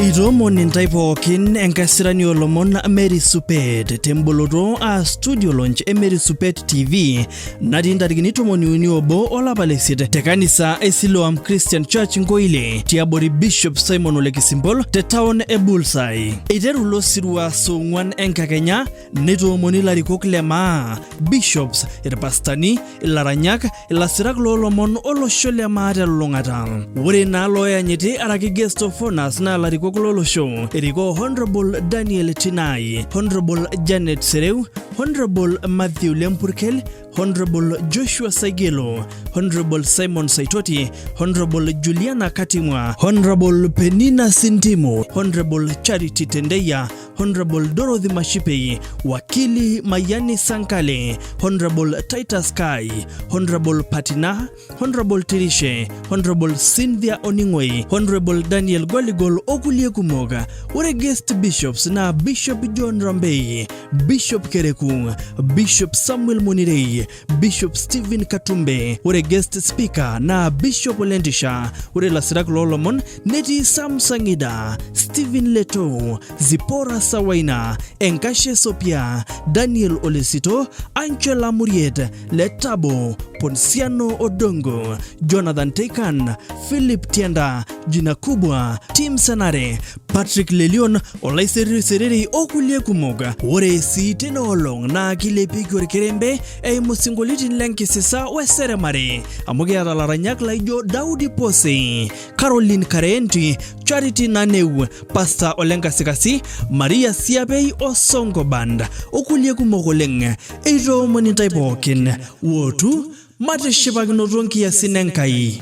Eitoomon intae pookin enkasirani oolomon Mary Supet temboloto aa studio launch e Mary Supet TV natii ntarikini 31 olapa le isiet te kanisa e Siloam Christian Church Nkoile tiabori Bishop Simon Ole Kisimpol te taon e Bullseye. Eiteru ilo sirua saa ong'uan enkakenya neitoomoni ilarikok le maa, bishops, irpastani, ilaranyak, ilasirak loolomon olosho le maa telulung'ata. Ore naa looyanyiti araki guest of honors naa ilarikok lolosho erikoo Honorable Daniel Tinai, Honorable Janet Sereu, Honorable Matthew Lempurkel, Honorable Joshua Saigelo, Honorable Simon Saitoti, Honorable Juliana Katimwa, Honorable Penina Sintimo, Honorable Charity Tendeya, Honorable Dorothy Mashipei, Wakili Mayani Sankale, Honorable Titus Kai, Honorable Patina, Honorable Tirishe, Honorable Cynthia Oning'oi, Honorable Daniel Goligol okulie kumok. Ore guest bishops naa Bishop John Rambei, Bishop Kereku, Bishop Samuel Monirei, Bishop Stephen Katumbe. Ore guest speaker naa Bishop Olentisha. Ore lasirak loolomon netii Sam Sangida, Stephen Leto, Zipporah Sawaina, Enkashe Sopia, Daniel Olesito, Angela Muriet, Letabo, Ponsiano Odongo, Jonathan Teikan, Philip Tienda, Jina Kubwa, Tim Sanare, Patrick Lelion, Olaiseriri Sereri okulie kumok. Ore sii teina olong naa kilepieki orkerembe eimu sinkolioitin lenkisisa weseremare amu kiata laranyak laijo Daudi Pose, Caroline Kareenti, Charity Naneu, Pastor Olenkasikasi, Maria Siapei o Songo Band okulie kumok oleng. Eitoomoni intae pookin, wootu matishipakinoto nkiasin Enkai.